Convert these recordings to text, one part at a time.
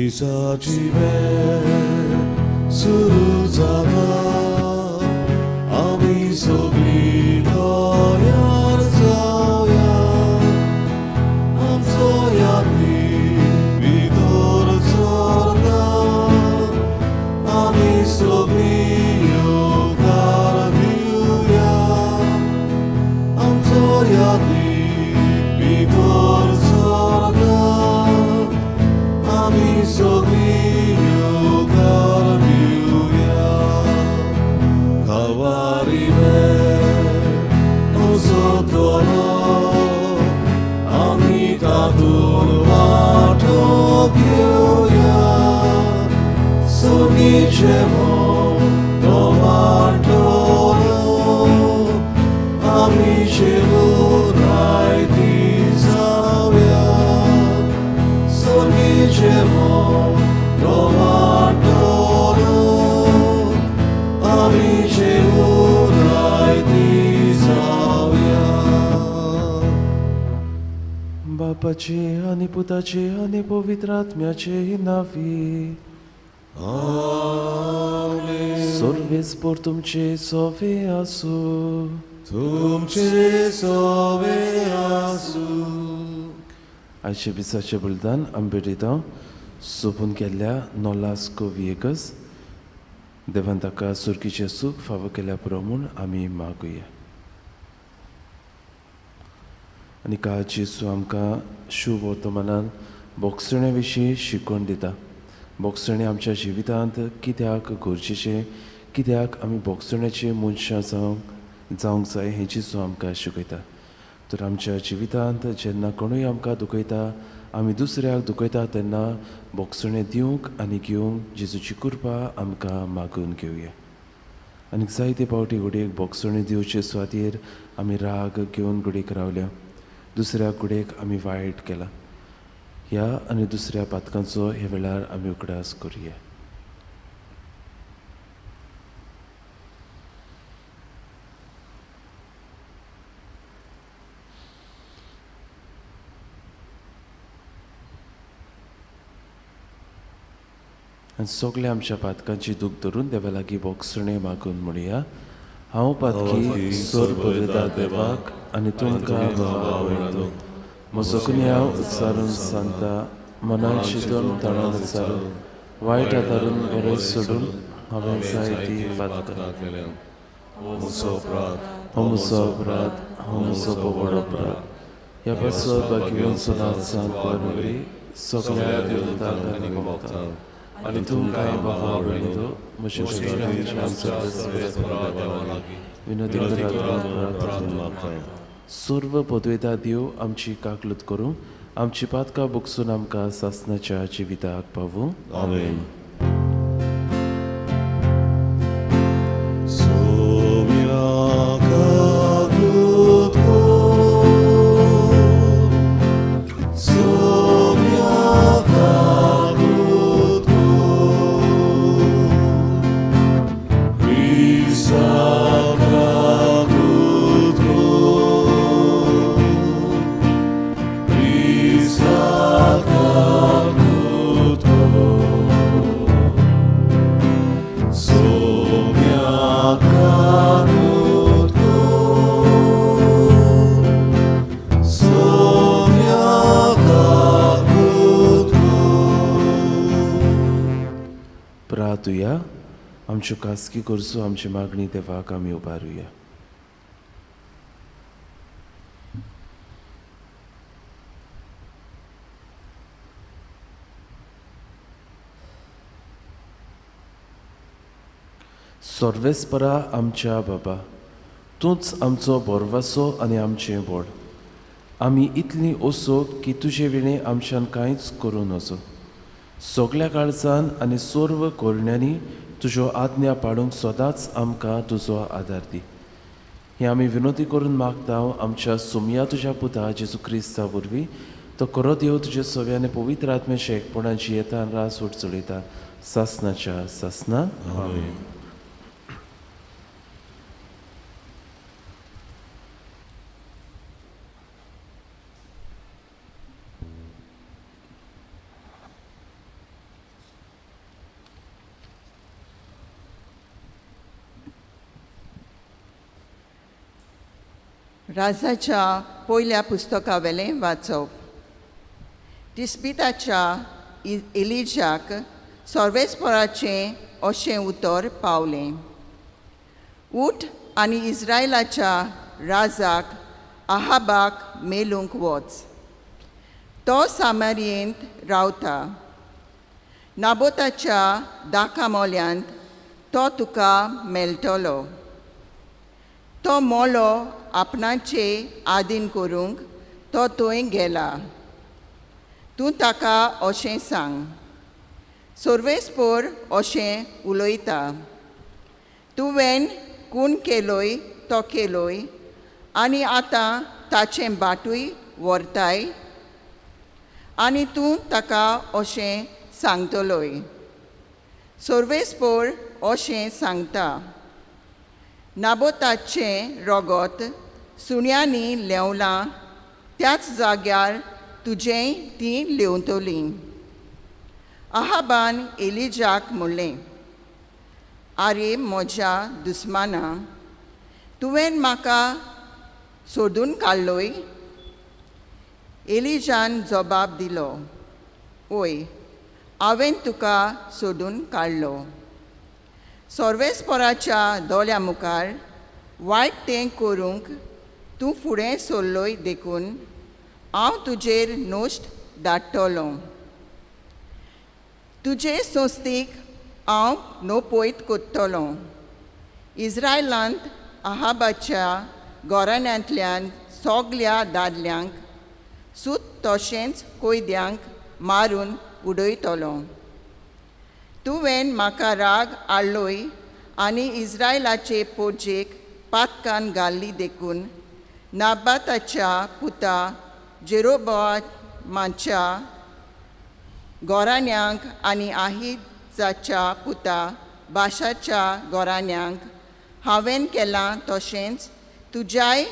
दिसाची वेळ सुरू जाता आमी सगळीं तयार जावया आमचो यादनी भितर सरता आमी सगळीं येवकार दिवया आमचो यादनी भितर सरता आमी सगळीं येवकार दिवया Kalvari usotolo ami tatun vato gyoya sogichemo tomatolo ami chelo raiti zavya sogichemo tomatolo ami chelo raiti zavya. बापाचे आनी पुताचे आनी पवित्र आत्म्याचे नांवी आमेन. सर्वेस्पर तुमचे सोवे आसूं. तुमचे सोवे आसूं. आयचे दिसाचें बलिदान आमी भेटयता सोंपून केल्ल्या नोलास्को व्हिएगस देवान ताका सुर्कीचें सूख फावो केल्या पुरो म्हूण आमी मागुया. आनी काल जेजू आमकां शुभ वर्तमानान बोगसणे विशीं शिकवण दिता. बोगसणे आमच्या जिवितांत कित्याक गरजेचें, कित्याक आमी बोगसण्याचे मनशां जावंक जाय हें जेजू आमकां शिकयता. तर आमच्या जिवितांत जेन्ना कोणूय आमकां दुखयता, आमी दुसऱ्याक दुखयता तेन्ना बोगसणें दिवंक आनी घेवंक जेजूची कृपा आमकां मागून घेवया. आनी जायते फावटी घडयेक बोगसणें दिवचे सुवातेर आमी राग घेवन घडयेक रावल्या, दुसऱ्या कुडेक आमी वायट केला. ह्या आनी दुसऱ्या पातकांचो ह्या वेळार आमी उगडास करुया. आनी सगल्या आमच्या पातकांची दूख धरून देवा लागीं बोगसणें मागून म्हणया, हांव पातकी सोर बरयता देवाक आनी तुमकां भाव म्हजो गुन्यांव उच्चारून सांगता, मनान चिंतून तणान उच्चारून वायट आदारून बरें सोडून हांवें जायती पातकां केल्या. हो म्हजो अपराध, हो म्हजो अपराध, हो म्हजो व्हड अपराध. ह्या पासत भाग्यवंत सांत वरी सगल्या देवतांक आनी भक्तांक आनी तुमकां भावा भयणींनो म्हजे खातीर आमच्या विनोदी करात. सर्व पदवेता देव आमची काकलूत करूं, आमची पातकां बुकसून आमकां सासणाच्या जिविताक पावूं. आमेन. सोम्या काकलूत कर, सोम्या काकलूत कर, क्रिस्ता काकलूत कर, क्रिस्ता काकलूत कर, सोम्या काकलूत कर, सोम्या काकलूत कर. प्रार्थुया. आमच्यो खासगी गरजो, आमची मागणी देवाक आमी उबारुया. सर्वेस्परा आमच्या बाबा, तूंच आमचो भरवसो आनी आमचें बोड. आमी इतलीं ओसो की तुजे विणें आमच्यान कांयच करूं नजो. सगल्या काळजान आनी सर्व करण्यांनी तुज्यो आज्ञा पाळूंक सदांच आमकां तुजो आदार दी. हें आमी विनोती करून मागता आमच्या सुमया तुज्या पुता जेजू क्रिस्ता वरवीं. तो खरो देव तुजे सव्या आनी पवित्र आत्म्याच्या एकपणान जियेता आनी रास वट चलयता सासनाच्या सासना. आमेन. राजाच्या पयल्या पुस्तकावेलें वाचप. तिस्बिताच्या एलिजाक सर्वेस्पराचें अशें उतर पावलें, उठ आनी इस्रायलाच्या राजाक आहाबाक मेलूंक वच, तो सामारियेंत रावता. नाबोताच्या दाका मोल्यांत तो तुका मेळटलो. तो मोलो आपणाचे आदीन करूंक तो थंय गेला. तूं ताका अशें सांग, सर्वेस्पर अशें उलयता, तुवें कोण केलोय तो केलोय आनी आतां ताचें बाटूय व्हरताय आनी तूं ताका अशें सांगतलोय, सर्वेस्पर अशें सांगता, नाबोताचें रगत सुण्यांनी लेवलां त्याच जाग्यार तुजेंय तीं लेवतलीं. आहाबान एलिजाक म्हणलें, आरे म्हज्या दुस्माना, तुवें म्हाका सोदून काडलोय? एलिजान जबाब दिलो, ओय, हांवें तुका सोदून काडलो. सर्वेस्पराच्या दोळ्या मुखार वायट तें करूंक तूं फुडें सरलोय देखून हांव तुजेर नश्ट धाडटलो. तुजे संस्थेक हांव नपयत करतलो. इस्रायलांत आहाबाच्या घराण्यांतल्यान सगल्या दादल्यांक सूत तशेंच कोयद्यांक मारून उडयतलो. तुवें म्हाका राग हाडलोय आनी इस्रायलाचे पोरजेक पातकान घाल्ली देखून नाबाताच्या पुता जेरोबोआमाच्या घराण्यांक आनी आहिजाच्या पुता बाशाच्या घराण्यांक हांवें केलां तशेंच तुज्याय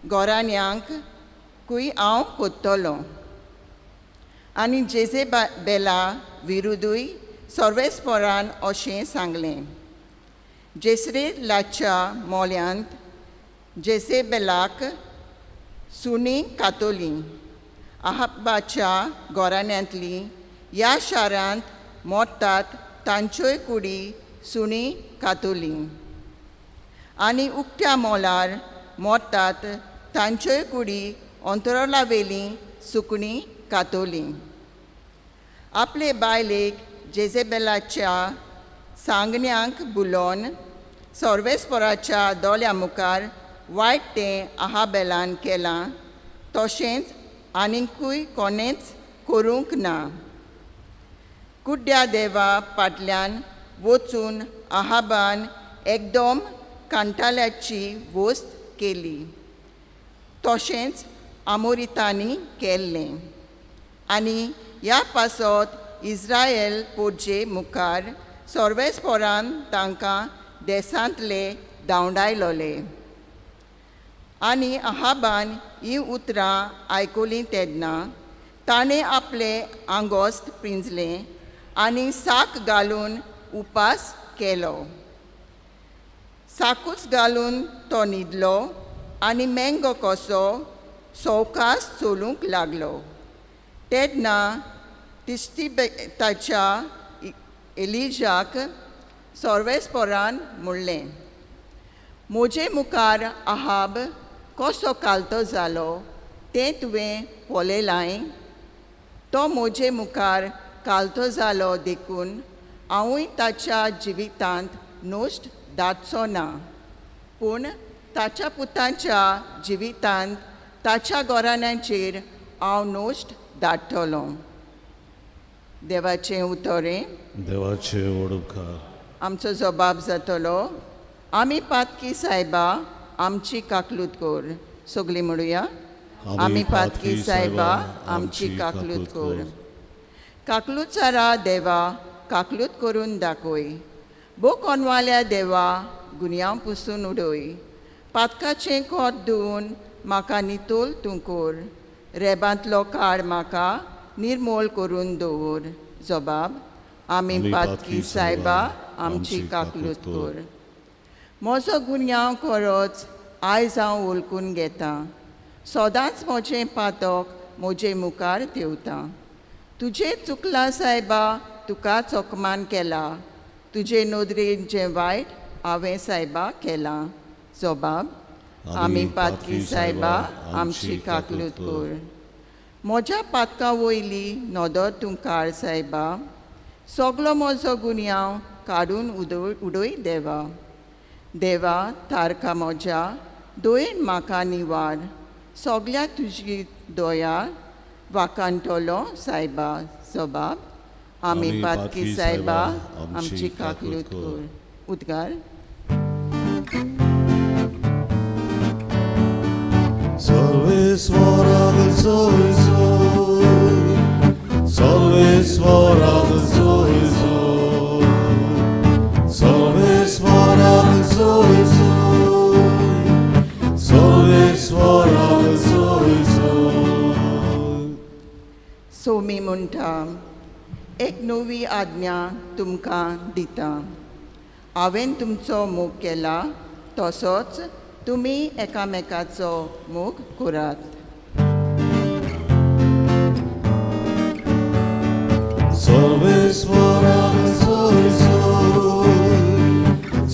घराण्यांकूय हांव करतलो. आनी जेझेबेला विरुद्धूय सर्वेस्परान अशें सांगलें, जेसरेलाच्या मोल्यांत जेसेबेलाक सुणी कातोली. आहाबाच्या घराण्यांतली ह्या शारांत मोडटात तांच्योय कुडी सुणी कातोली आनी उकत्या मोलार मोडटात तांच्योय कुडी अंतराळावेली सुकणीं कातोली. आपले बायलेक जेझेबेलाच्या सांगण्यांक बुलोवन सर्वेस्पराच्या दोळ्या मुखार वायट तें आहाबेलान केलां तशेंच आनीकूय कोणेंच करूंक ना. कुड्ड्या देवा फाटल्यान वचून आहाबान एकदम कांटाळ्याची वस्त केली, तशेंच आमोरितांनी केल्लें. आनी ह्या पासत इस्रायल पोरजे मुखार सर्वेस्परान तांकां देसांतले धांवडायलोले. आनी आहाबान हीं उतरां आयकलीं तेन्ना ताणें आपलें आंगोस्त पिंजलें आनी साक घालून उपास केलो. साकूच घालून तो न्हिदलो आनी मेंगो कसो सवकास चलूंक लागलो. तेन्ना तिस्तिताच्या एलिजाक सर्वेस्परान म्हणलें, म्हजे मुखार आहाब कसो कालतो जालो तें तुवें पळयलां. तो म्हजे मुखार कालतो जालो देखून हांवूय ताच्या जिवितांत नश्ट धाडचो ना, पूण ताच्या पुताच्या जिवितांत ताच्या घराण्यांचेर हांव नश्ट धाडटलो. देवाचें उतरें. देवाचे वडोबकार. आमचो जबाब जातलो, आमी पातकी सायबा आमची काकलूत कर. सगळीं म्हणुया, आमी पातकी सायबा आमची काकलूत कर. काकलूचारा देवा काकलूत करून दाखय. भो कोनवाल्या देवा गुन्यांव पुसून उडय. पातकाचें कोत धुवन म्हाका नितोल तूं कर. रेबांतलो काळ म्हाका निर्मोल करून दवर. जबाब, आमी पातकी सायबा आमची काकलूत कर. म्हजो गुन्यांव खरोच आयज हांव वळखून घेतां. सदांच म्हजें पातक म्हजे मुखार देंवता. तुजें चुकलां सायबा, तुका चोकमान केला. तुजे नदरेन जें वायट हांवें सायबा केलां. जबाब, आमी पातकी सायबा, आमची काकलूत कर. म्हज्या पातकां वयली नदर तूं काड सायबा. सगलो म्हजो गुन्यांव काडून उडय देवा. देवा तारखा म्हज्या दयेन म्हाका निवार. सगल्या तुजी दया वाखाणटलो सायबा. जबाब, आमी पातकी सायबा, आमची काकलूत कर. उद्गार. Salve swarag zoy zoy, salve swarag zoy zoy, salve swarag zoy zoy. Somi म्हणटा, एक नवी आज्ञा तुमकां दिता. हांवें तुमचो मोग केला तसोच तुमी एकामेकाचो मोग करात. Salve swarag zoy zoy,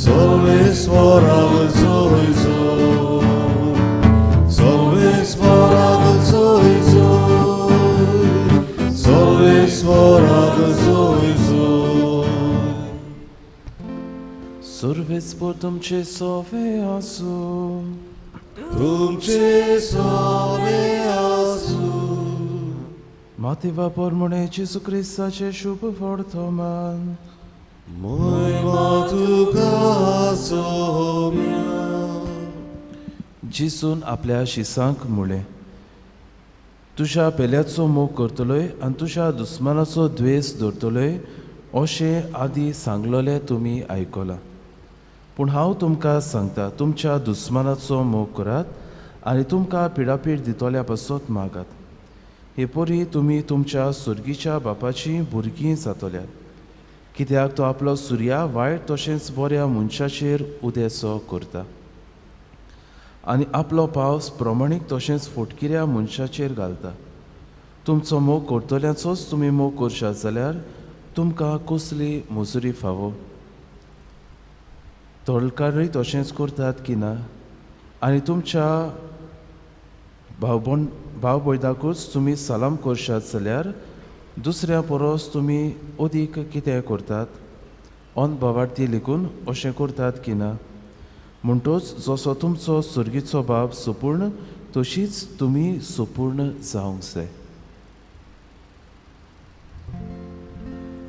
salve swarag zoy zoy, salve swarag zoy zoy, salve swarag zoy zoy. Survespor तुमचे सोवे आसूं. तुमचे सोवे आसूं. मातेवा पोरमुणे जेजू क्रिस्ताचें शुभ वर्तमान. महिमा तुका सोम्या. जेजून आपल्या शिसांक म्हळें, तुज्या पेल्याचो मोग करतलोय आनी तुज्या दुस्मानाचो द्वेस दवरतलोय अशें आदीं सांगलोलें तुमी आयकलां. पूण हांव तुमकां सांगता, तुमच्या दुस्मानाचो मोग करात आनी तुमकां पिडापीड दितल्या पासत मागात. हे परी तुमी तुमच्या सुर्गीच्या बापाचीं भुरगीं जातल्यात, कित्याक तो आपलो सुर्या वायट तशेंच बऱ्या मनशाचेर उदेसो करता आनी आपलो पावस प्रमाणीक तशेंच फटकिऱ्या मनशाचेर घालता. तुमचो मोग करतल्याचोच तुमी मोग करशात जाल्यार तुमकां कसली मजुरी फावो? तोलकारूय तशेंच करतात की ना? आनी तुमच्या भाव भयणाकूच तुमी सलाम करशात जाल्यार दुसऱ्या परस तुमी अदीक कितें करतात? अनभावार्थी लेगून अशें करतात की ना? म्हणटोच जसो तुमचो सुर्गीचो बाप सुपूर्ण तशीच तुमी सुपूर्ण जावंक जाय.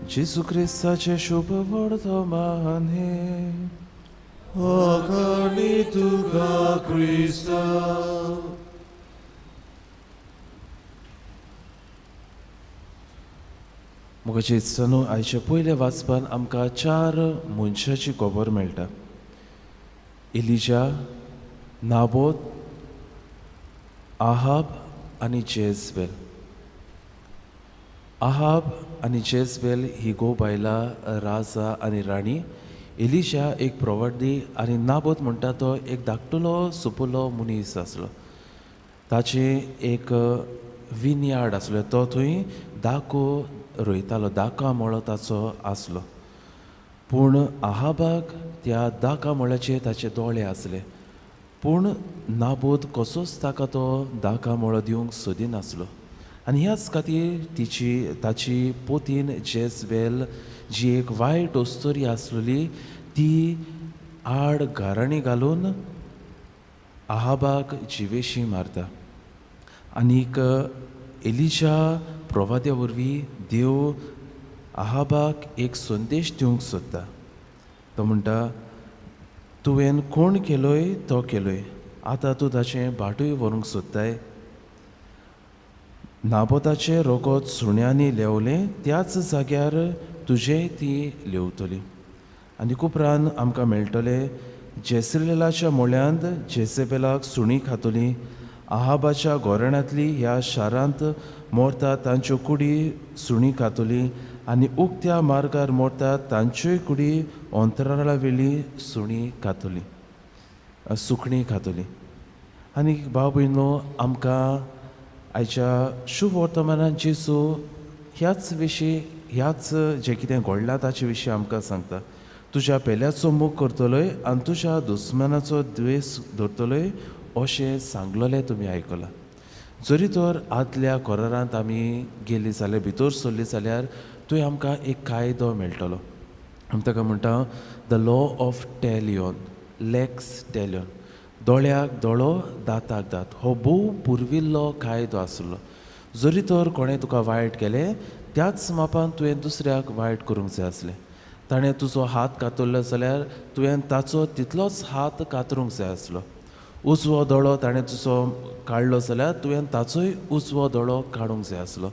जेजू क्रिस्ताचें शुभ वर्तमान हें. आखाणी तुका क्रिस्ता. म्हज्या इत्सानू, आयच्या पयल्या वाचपान आमकां चार मनशाची खबर मेळटा. एलिजा, नाबोत, आहाब आनी जेजबेल. आहाब आनी जेजबेल ही गो बायलां राजा आनी राणी. एलिशा एक प्रवादी आनी नाबोत म्हणटा तो एक धाकटुलो सुपुलो मनीस आसलो. ताचें एक विनयार्ड आसलें, तो थंय दाको रोयतालो, दाका मळो ताचो आसलो. पूण आहाबाक त्या दाका मळ्याचेर ताचे दोळे आसले, पूण नाबोत कसोच ताका तो दाका मळो दिवंक सोदिनासलो. आनी ह्याच खातीर तिची ताची पोतीन जेजबेल जी एक वायट अस्तोरी आसलेली ती आड घाराणी घालून आहाबाक जिवेशी मारता. आनीक एलिशा प्रवाद्या वरवीं देव आहाबाक एक संदेश दिवंक सोदता. तो म्हणटा, तुवें कोण केलोय तो केलोय, आतां तूं ताचें बाटूय व्हरूंक सोदताय. नाबोताचें रोगोत सुण्यांनी लेवलें त्याच जाग्यार तुजें ती लेवतली. आनी उपरांत आमकां मेळटलें जेसरेलाच्या मोळ्यांत जेसेबेलाक सुणी खातली, आहाबाच्या गोरणांतली ह्या शारांत मरता तांच्यो कुडी सुणी खातली आनी उक्त्या मार्गार मरता तांच्योय कुडी अंतराळा वेली सुणी खातली. सुकणीं खातलीं. आनी भाव भयणो, आमकां आयच्या शुभ वर्तमानान जेजू ह्याच विशीं, ह्याच जें कितें घडलां ताचे विशीं आमकां सांगता. तुज्या पेल्याचो मोग करतलोय आनी तुज्या दुस्मानाचो द्वेस धरतलोय अशें सांगलेलें तुमी आयकलां. जरी तर आदल्या करारांत आमी गेली जाल्यार, भितर सरली जाल्यार थंय आमकां एक कायदो मेळटलो. आमी ताका म्हणटा the law of talion, lex talion. दोळ्याक दोळो, दांताक दांत. हो भोव पुर्विल्लो कायदो आसलो. जरी तर कोणें तुका वायट केलें त्याच मापान तुवें दुसऱ्याक वायट करूंक जाय आसलें. ताणें तुजो हात कातरलो जाल्यार तुवें ताचो तितलोच हात कातरूंक जाय आसलो. उजवो दोळो ताणें तुजो काडलो जाल्यार तुवें ताचोय उजवो दोळो काडूंक जाय आसलो.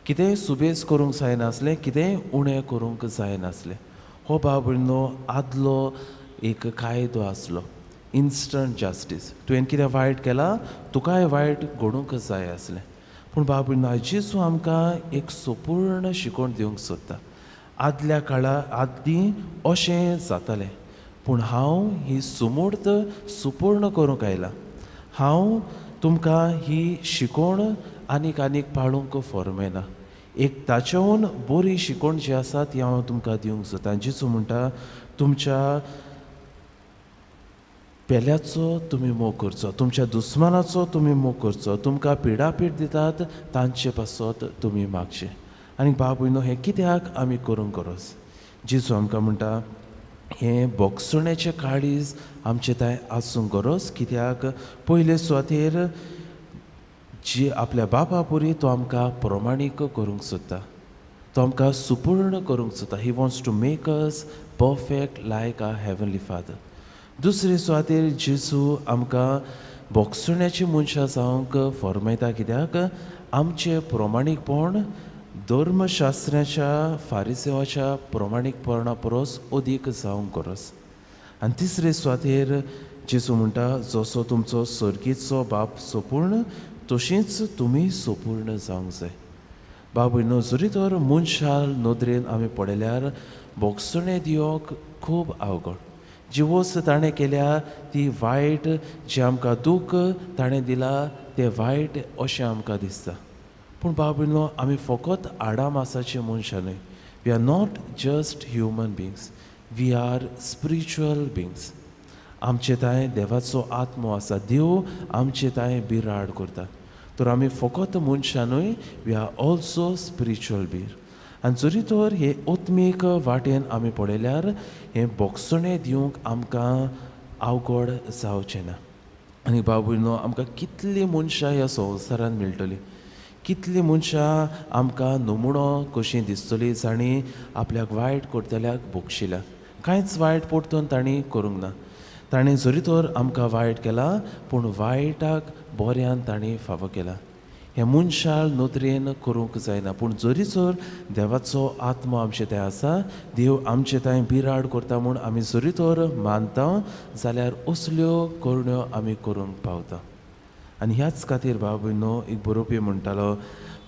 कितेंय सुबेज करूंक जायनासलें, कितेंय उणें करूंक जायनासलें. हो भाव भयणो आदलो एक कायदो आसलो, इन्स्टंट जस्टीस. तुवें कितें वायट केलां तुकाय वायट घडूंक जाय आसलें. पूण भाव भयणो, जेजू आमकां एक संपूर्ण शिकवण दिवंक सोदता. आदल्या काळा आदीं अशें जातालें, पूण हांव ही सुमूर्त सुपूर्ण करूंक आयलां. हांव तुमकां ही शिकवण आनीक आनीक पाळूंक फॉर्मेना. एक ताच्याहून बरी शिकवण जी आसा ती हांव तुमकां दिवंक सोदतां. जेजू म्हणटा तुमच्या पेल्याचो तुमी मोग करचो, तुमच्या दुस्मानाचो तुमी मोग करचो, तुमकां पिडापीड दितात तांचे पासत तुमी मागचें. आनी भाव भयणो, हें कित्याक आमी करूंक गरज? जेजू आमकां म्हणटा हें बोगसुण्याचें काळीज आमचें थंय आसूंक गरज. कित्याक पयले सुवातेर जी आपल्या बापा पुरी तो आमकां प्रमाणीक करूंक सोदता, तो आमकां सुपूर्ण करूंक सोदता. He wants to make us perfect like our heavenly father. दुसरे सुवातेर जेजू आमकां बोगसुण्याची मनशां जावंक फॉर्मायता. कित्याक आमचें प्रमाणीकपण धर्मशास्त्राच्या फारिसेवाच्या प्रमाणीकपणा परस अदीक जावंक गरज. आनी तिसरे सुवातेर जेजू म्हणटा जसो तुमचो सर्गीचो बाप सोपूर्ण तशींच तुमी सोपूर्ण जावंक जाय. बाबूय, जरी तर मनशा नदरेन आमी पळयल्यार बोगसुणें दिवप खूब अवघड. जी वस्त ताणें केल्या ती वायट, जें आमकां दूख ताणें दिलां तें वायट अशें आमकां दिसता. पूण बाबूय, आमी फकत आडा मासाचे मनशां न्हय. We are not just human beings, we are spiritual beings. आमचे थंय देवाचो आत्मो आसा, देव आमचे थंय बिराड करता. तर आमी फकत मनशां न्हय, we are also spiritual being. आनी जरी तर हे आत्मीक वाटेन आमी पळयल्यार हें बोगसुणें दिवंक आमकां अवघड जावचें ना. आनी बाबूय, आमकां कितलीं मनशां ह्या संवसारांत मेळटलीं, कितलीं मनशां आमकां नमुणो कशीं दिसतलीं जांणी आपल्याक वायट करतल्याक बोगशिल्या. कांयच वायट परतून तांणी करूंक ना. ताणें जरी तर आमकां वायट केलां पूण वायटाक बऱ्यान तांणी फावो केला. हें मनशाल नदरेन करूंक जायना. पूण जरी जर देवाचो आत्मो आमचे थंय आसा, देव आमचे थंय बिराड करता म्हूण आमी जरी तर मानता जाल्यार असल्यो करण्यो आमी करूंक पावता. आनी ह्याच खातीर भाव भयणो, एक बरोवपी म्हणटालो,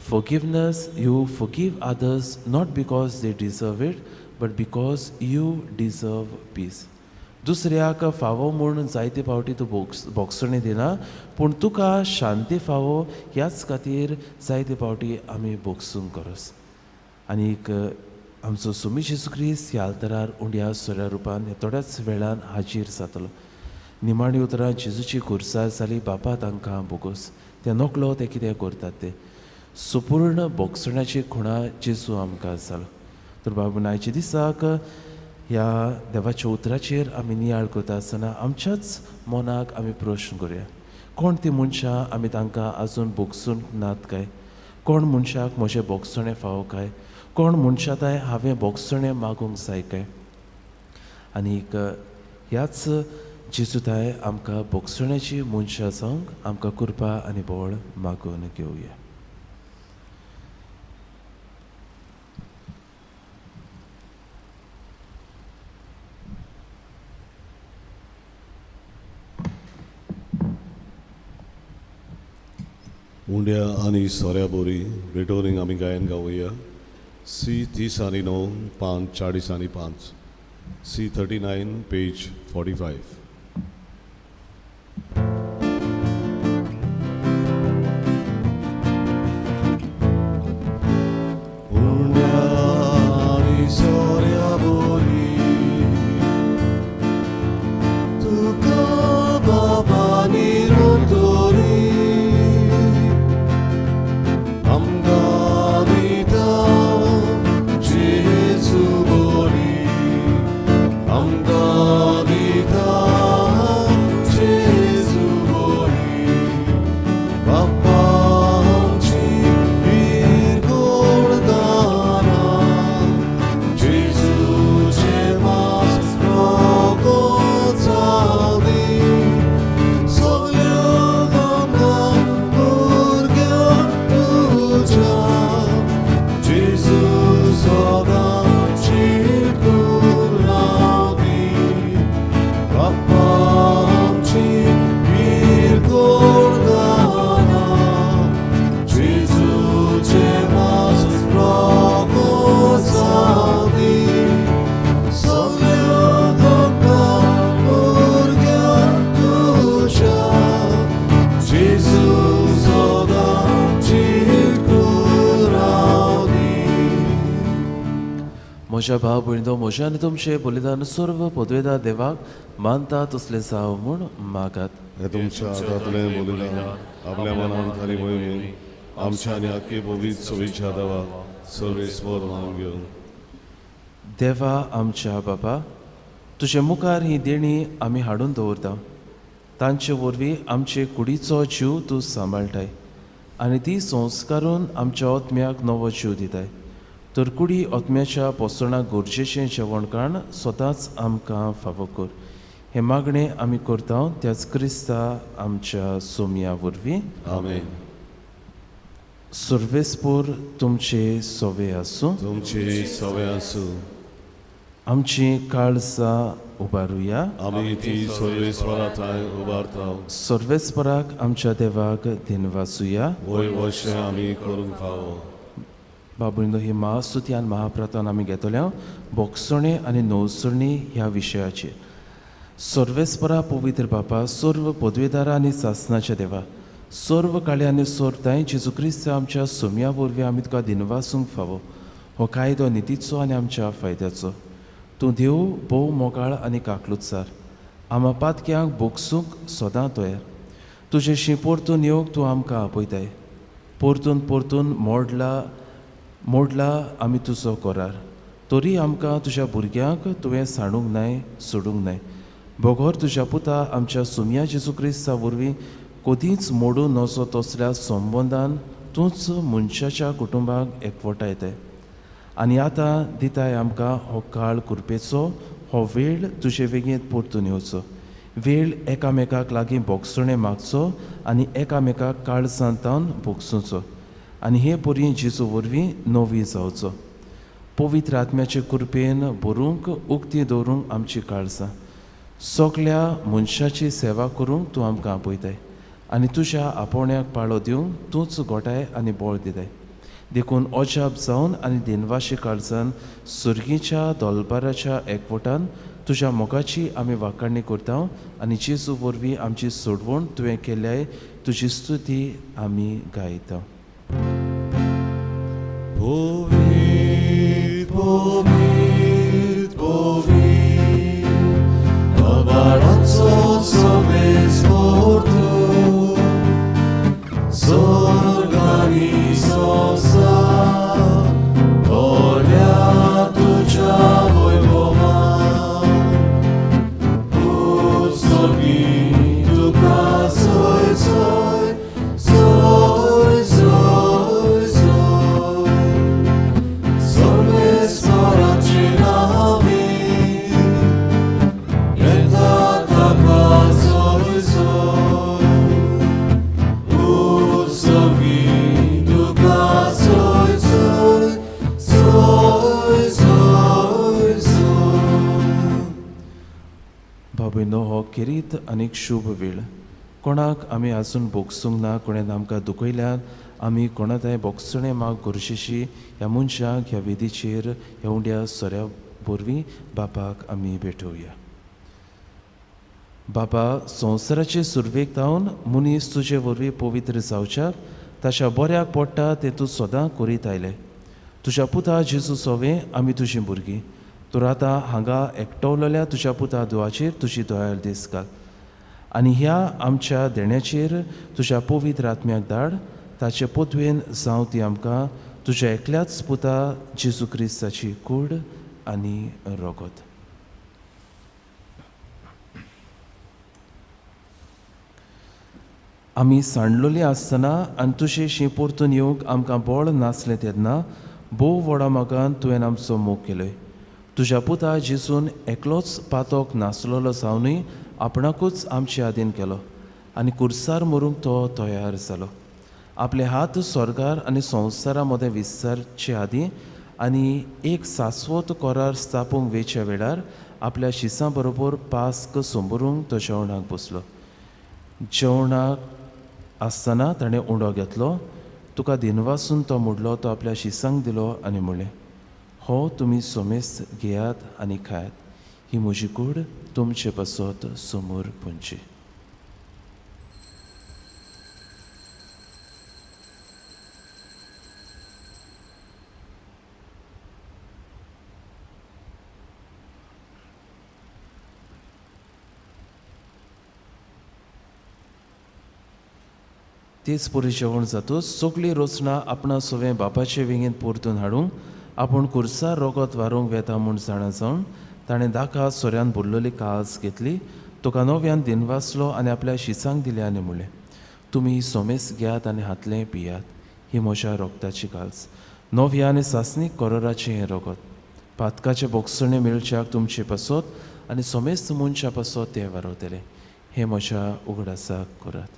forgiveness, you forgive others not because they deserve it but because you deserve peace. दुसऱ्याक फावो म्हूण जायते फावटी तूं बोगसुणें दिना, पूण तुका शांती फावो ह्याच खातीर जायते फावटी आमी बोगसूंक गरज. आनीक आमचो सुमी जेजू क्रिस्त ह्या आल्तरार उंड्या सोऱ्या रुपान थोड्याच वेळान हाजीर जातलो. निमाणी उतरां जेजूची खुर्सार जाली, बापा तांकां बोगोस, ते नकलो ते कितें करतात ते. सुपूर्ण बोगसण्याची खुणा जेजू आमकां जालो. तर बाबू, आयच्या दिसाक ह्या देवाच्या उतराचेर आमी नियाळ करता आसतना आमच्याच मनाक आमी प्रश्न करुया, कोण ती मनशां आमी तांकां आजून बोगसूंक नात काय? कोण मनशाक म्हजें बोगसणें फावो काय? कोण मनशां थंय हांवें बोगसणें मागूंक जाय काय? आनीक ह्याच जेजू थंय आमकां बोगसण्याची मनशां जावंक आमकां कृपा आनी बळ मागून घेवया. उंड्या आनी सोऱ्या बोरी भेटोरींग आमी गायन गावया. सी 30 आनी 9 5 40 आनी 5, सी 39 पेज 45. म्हज्या भाव भयणींनो, म्हज्या आनी तुमचें बलिदान सर्व पदवेदार देवाक मानता तसलें जावं म्हूण मागात. हे तुमच्या हातांतलें बलिदान आपल्या मनांत आनी मोहिमेन आमच्या आनी आख्खे पवित्र सोबीच्या देवाक सर्वेस्पर मानून घेवन. देवा आमच्या बाबा, तुजे मुखार ही देणी आमी हाडून दवरता. तांचे वरवीं आमचे कुडीचो जीव तूं सांबाळटाय आनी ती संस्कारून आमच्या आत्म्याक नवो जीव दिताय. तर कुडी आत्म्याच्या पोसणाक गरजेचें जेवण खाण स्वताच आमकां फावो कर. हें मागणें आमी करता त्याच क्रिस्ता आमच्या सोमया वरवीं. आमेन. सर्वेस्पोर तुमचे सवे आसूं. तुमचे सवे आसूं. आमची काळजां उबारुया. आमी ती सर्वेस्परा थंय उबारता. सर्वेस्पराक आमच्या देवाक दिनवासुया. वय वशें आमी करूंक फावो. बाबुंडो, ही महास्तुती आनी महाप्रार्थना आमी घेतल्या भोगसणे आनी नवसरणी ह्या विशयाचेर. सर्वेस्परा पवित्र बापा, सर्व पदवेदारा आनी सासनाच्या देवा, सर्व काळी आनी सर्व जेजू क्रिस्त आमच्या सोम्या वरवीं आमी तुका दिनवासूंक फावो. हो कायदो नितीचो आनी आमच्या फायद्याचो. तूं देव भोव मोगाळ आनी काकलुतसार, आमा पातक्यांक भोगसूंक सदां तयार. तुजें शी परतून येवंक तूं आमकां आपयताय. परतून परतून मोडला आमी तुजो करार, तरी आमकां तुज्या भुरग्यांक तुवें सांडूंक नाय, सोडूंक नाय. बगर तुज्या पुता आमच्या सुमया जेजू क्रिस्ता वरवीं कदींच मोडूं नजो तसल्या संबंदान तूंच मनशाच्या कुटुंबाक एकवटायताय. आनी आतां दिताय आमकां हो काळ कुरपेचो, हो वेळ तुजे वेगेंत परतून येवचो. वेळ एकामेकाक लागीं भोगसणें मागचो आनी एकामेकाक काळजांतावन भोगसुचो आनी हे परी जेजू वरवीं नवी जावचो. पवित्र आत्म्याचे कृपेन भरूंक उक्ती दवरूंक आमची काळजां. सगल्या मनशाची सेवा करूंक तूं आमकां आपयताय आनी तुज्या आपोवण्याक पाळो दिवंक तूंच गोठाय आनी बळ दिताय. देखून अजाप जावन आनी दिनवाशी काळजान सुर्गीच्या दोलबाराच्या एकवटान तुज्या मोगाची आमी वाखाणणी करता आनी जेजू वरवीं आमची सोडवण तुवें केल्याय तुजी स्तुती आमी गायता. पवित्र पवित्र पवित्र अबाळाचो सर्वेस्पर तूं, स्वर्ग आनी संवसार भरल्या तुज्या वैभवान. उत्सर्गी तुका जय जय जय जय जय, सर्वेस्पराचे नांवे येता ताका जय जय. उत्सर्गी तुका जय जय जय जय जय. बाबूंनो, हो खेरीत आनीक शुभ वेळ. कोणाक आमी आजून भोगसूंक ना, कोणें आमकां दुखयल्यार आमी कोणा भोगसणें माग गरजेची ह्या मनशाक ह्या वेदीचेर ह्या उंड्या सोऱ्या वरवीं बापाक आमी भेटोवया. बाबा, संवसाराचे सुरवेक जावन मनीस तुजे वरवीं पवित्र जावच्याक ताच्या बऱ्याक पडटा तें तूं सदां करीत आयलें. तुज्या पुता जेजू सोवें आमी तुजीं भुरगीं. तर आतां हांगा एकटवलेल्या तुज्या पुता देवाचेर तुजी दयाळ दीस घाल आनी ह्या आमच्या देण्याचेर तुज्या पवित्र आत्म्याक धाड. ताचे पदवेन जावं ती आमकां तुज्या एकल्याच पुता जेजू क्रिस्ताची कूड आनी रगत. आमी सांडलोली आसतना आनी तुजे शी परतून येवंक आमकां बळ नासलें तेन्ना भोव व्हडा मोगान तुवें आमचो मोग केलोय. तुज्या पुता जेजून एकलोच पातोक नासलेलो जावनूय आपणाकूच आमचे आदीन केलो आनी कुर्सार मरूंक तो तयार जालो. आपले हात स्वर्गार आनी संवसारा मदें विस्तारचे आदीं आनी एक सास्वत करार स्थापूंक वेच्या वेळार आपल्या शिसां बरोबर पास्क संबरूंक तो जेवणाक बसलो. जेवणाक आसतना ताणें उंडो घेतलो, तुका दिनवासून तो मोडलो, तो आपल्या शिसांक दिलो आनी म्हणलें, हो तुमी सोमेस्त घेयात आनी खायात, ही म्हजी कूड तुमचे पासत समोर पुंची. तेच परी जेवण जातूच सगळी रचना आपणा सवें बापाचे वेंगेंत परतून हाडूंक आपूण कुर्सार रोगत वारूंक वेता म्हूण जाणा जावन ताणें दाका सोऱ्यान भरलेली काज घेतली, तुका नव्यान दिनवासलो आनी आपल्या शिसांक दिलें आनी म्हणलें, तुमी सोमेस घेयात आनी हातलें पियात, ही म्हज्या रोगताची काल्स, नव्या आनी सासणीक करोराचें हें रोगत, पातकाचें बोगसणें मेळच्याक तुमचे पासत आनी सोमेस्त मनशा पासत तें वारवतलें, हें म्हज्या उगडासाक करात.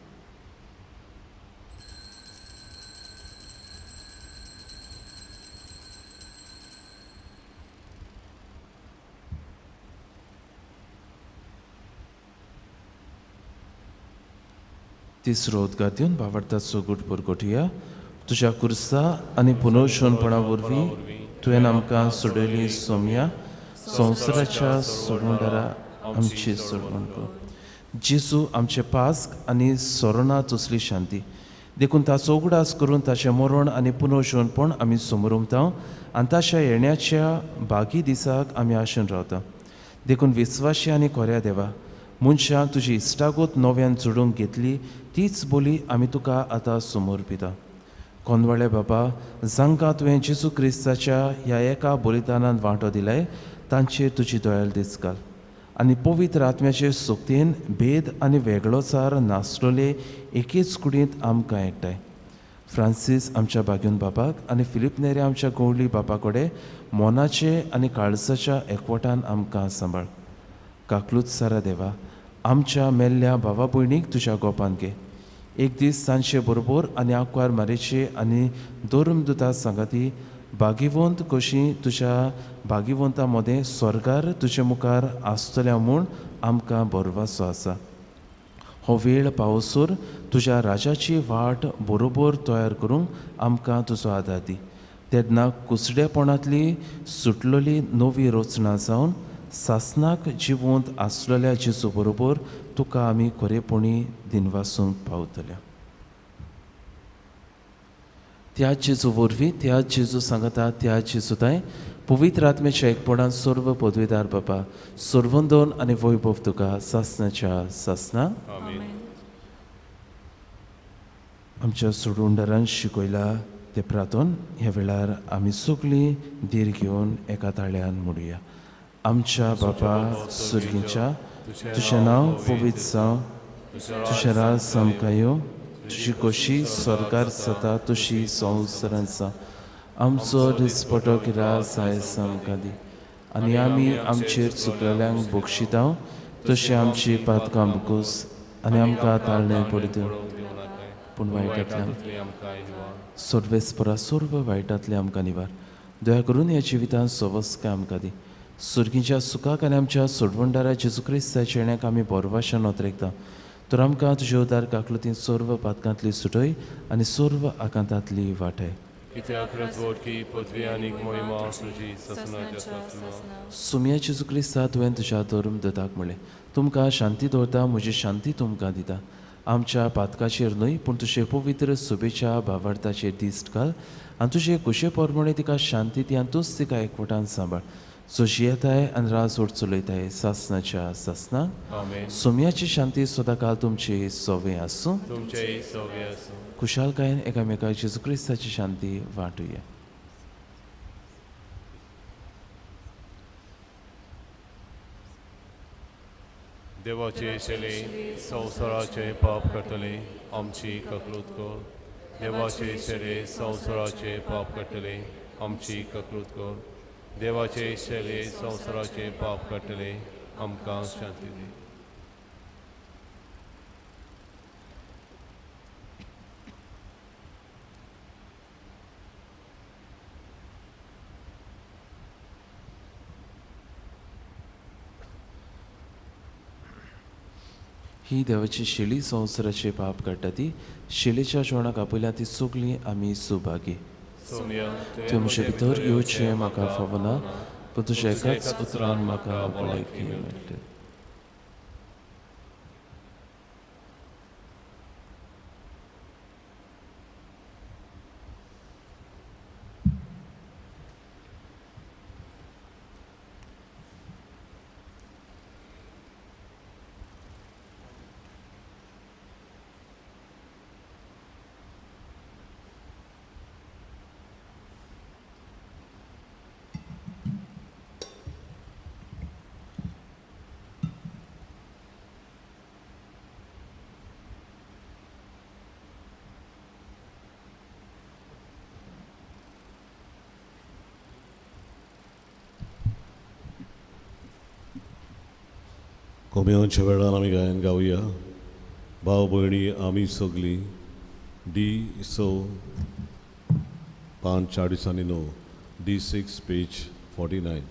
तिसरो उद्गार दिवन भावार्थाचो गूट परगटुया. तुज्या कुर्सा आनी पुनर्शोनपणा वरवीं तुवें आमकां सोडयली सोमया, संवसाराच्या सोडवणदारा आमची सोडवण कर. जेजू आमचे पास्क आनी सोरणां तसली शांती, देखून ताचो उगडास करून ताचें मरण आनी पुनर्शोनपण आमी समरुमता आनी ताच्या येण्याच्या बागी दिसाक आमी आशेन रावता. देखून विस्वाशी आनी खोऱ्या देवा, मनशांक तुजी इश्टागत नव्यान जोडूंक घेतली तीच बोली आमी तुका आतां समर्पिता. कोनवाळे बाबा, जांकां तुवें जेजू क्रिस्ताच्या ह्या एका बलिदानान वांटो दिलाय तांचेर तुजी दयाल दीस घाल आनी पवित्र आत्म्याचे सक्तीन भेद आनी वेगळोचार नासलेले एकेच कुडींत आमकां एकठांय. फ्रांसीस आमच्या बाग्यून बाबाक आनी फिलीप नेरे आमच्या गवळी बापा कडेन मनाचे आनी काळजाच्या एकवटान आमकां सांबाळ. काकलूत सारा देवा, आमच्या मेल्ल्या भावा भयणीक तुज्या गोपान घे. एक दीस सांजचे बरोबर आनी आंकवार मारेचे आनी धर्मदुता सांगाती भागिवंत कशी तुज्या भागिवंता मदें स्वर्गार तुजे मुखार आसतल्या म्हूण आमकां भरवासो आसा. हो वेळ पावसर तुज्या राजाची वाट बरोबर तयार करूंक आमकां तुजो आदार दी. तेन्ना कुसडेपणांतली सुटलेली नवी रचना जावन सासनाक जिवंत आसलेल्या जेजू बरोबर तुका आमी खरेपणी दिनवासूंक पावतल्या. त्या जेजू वरवीं, त्या जेजू सांगता, त्या जेजू तांय पवित्र आत्म्याच्या एकपणान सर्व पदवीदार बाबा, सर्वंदन आनी वैभव तुका सासनाच्या सासना. आमच्या सोडवणदारान शिकयला ते प्रार्थन ह्या वेळार आमी सगळीं धीर घेवन एका ताळ्यान म्हणुया. आमच्या बापा सुर्गीच्या, तुजें नांव पवित्र जावं, तुजें राज आमकां येवं, तुजी खोशी स्वर्गार जाता तशी संवसारांत जावं. आमचो दिसपटो राज आयज आमकां दी आनी आमी आमचेर चुकलेल्यांक बक्षिता तशी आमची पातकां बुकोस आनी आमकां ताळणें पडूं दिवं, पूण वायटांतल्यान सर्वेस्परा सर्व वायटांतलें आमकां निवार. दया करून ह्या जिवितांत सवस्काय आमकां दी. सुर्गीच्या सुखाक आनी आमच्या सोडवणदारा जेजू क्रिस्ताच्या येण्याक आमी बोरवाशान ओतरेकता. तर आमकां तुजे उदार काकलुतीन सर्व पातकांतली सुटय आनी सर्व आकांतांतली वाटय. सुमया जेजू क्रिस्ता, तुवें तुज्या धर्म दताक म्हणलें, तुमकां शांती दवरता, म्हजी शांती तुमकां दिता. आमच्या पातकाचेर न्हय पूण तुजे पवित्र सुबेच्या भावार्थाचेर दिश्ट घाल आनी तुजे कुशे प्रमाणे तिका शांती दी आनी तूंच तिका एकवटान सांबाळ. जो जियेताय आनी राज ओड चलयताय सासनाच्या सासना. सोम्याची शांती सदांकाल तुमची सोवे आसूं. खुशालकायेन एकामेकाक जेजू क्रिस्ताची शांती वांटुया. देवाचे शेले संवसाराचे पाप करतले आमची ककलूत कर. देवाचे शेले संवसाराचे पाप करतले आमची ककलूत कर. देवाचे शेले संवसाराचे पाप करतले आमकां शांती दी. ही देवाची शेली संवसाराचे पाप काडटा ती शेलीच्या जेवणाक आपयल्या ती सगळीं आमी सुभागी. तुवें म्हजे भितर येवचें म्हाका फावना, पूण तुज्या एकाच उतरान म्हाका भलायकी मेळटा. कोम्यांच्या वेळार आमी गायन गावया. भाव भयणी आमी सगळीं डी स 5 40 आनी 9, डी 6 पेज 49.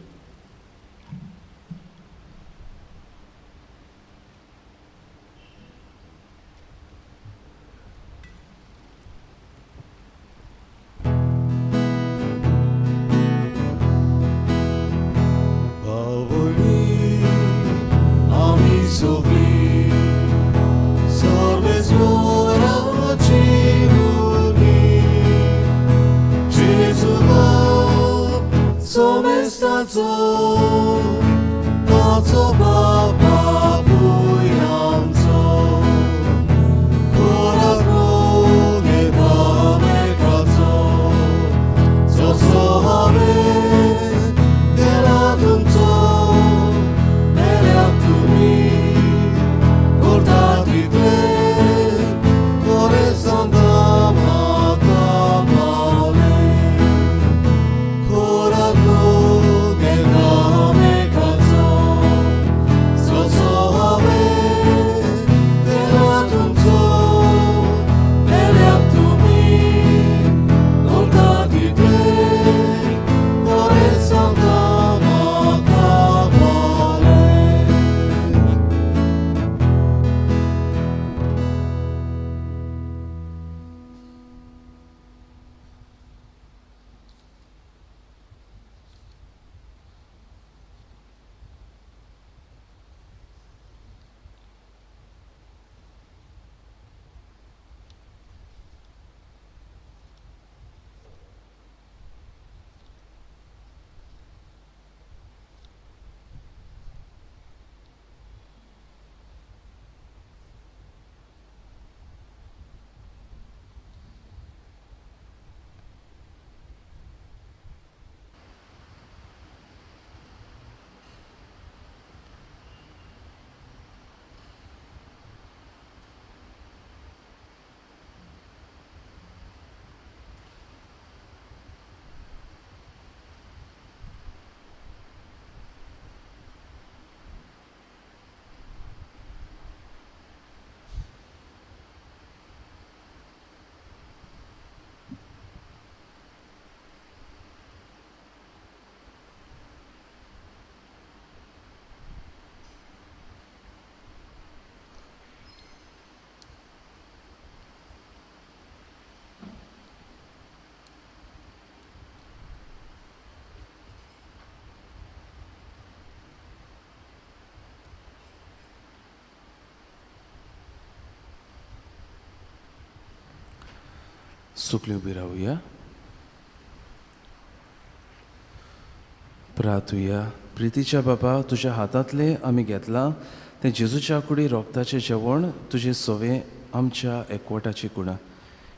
सुकली उबी रावया. प्रार्थुया. प्रितीच्या बाबा, तुज्या हातांतलें आमी घेतलां तें जेजूच्या कुडी रोगताचें जेवण तुजें सवें आमच्या एकवटाची कुणां.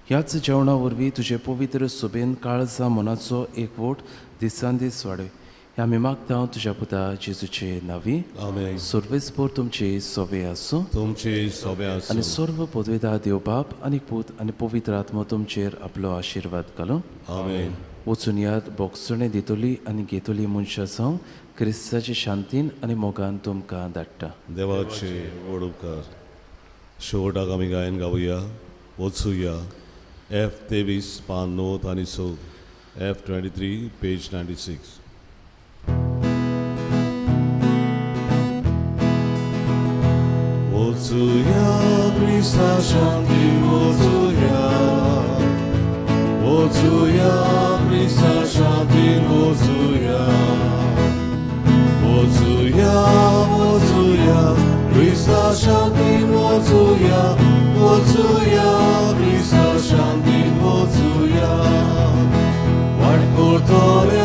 ह्याच जेवणा वरवीं तुजे पवित्र सोबेन काळजा मनाचो एकवट दिसान दीस वाडय. आमी मागता तुज्या पुता जेजूचे नांवी. आमेन. सर्वेस्पर तुमचे सोबे आसूं. तुमचे सोबे आसूं. आनी सर्व पदवेदा देव बाप आनी पूत आनी पवित्र आत्मो तुमचेर आपलो आशिर्वाद घालूं. आमेन. वचून याद बोगसणें दितली आनी घेतली मनशां जावं क्रिस्ताचे शांतीन आनी मोगान तुमकां धाडटा. देवाचे व्हड उपकार. शेवटाक आमी गायन गावया. वचुया. एफ 23 पान 9 आनी 6, एफ 23 पेज 96. वचुया क्रिस्ता शांती, वचुया, वचुया क्रिस्ता शांती, वचुया, वचुया, वचुया क्रिस्ता शांती, वचुया, वचुया क्रिस्ता शांती, वचुया. वाट करतले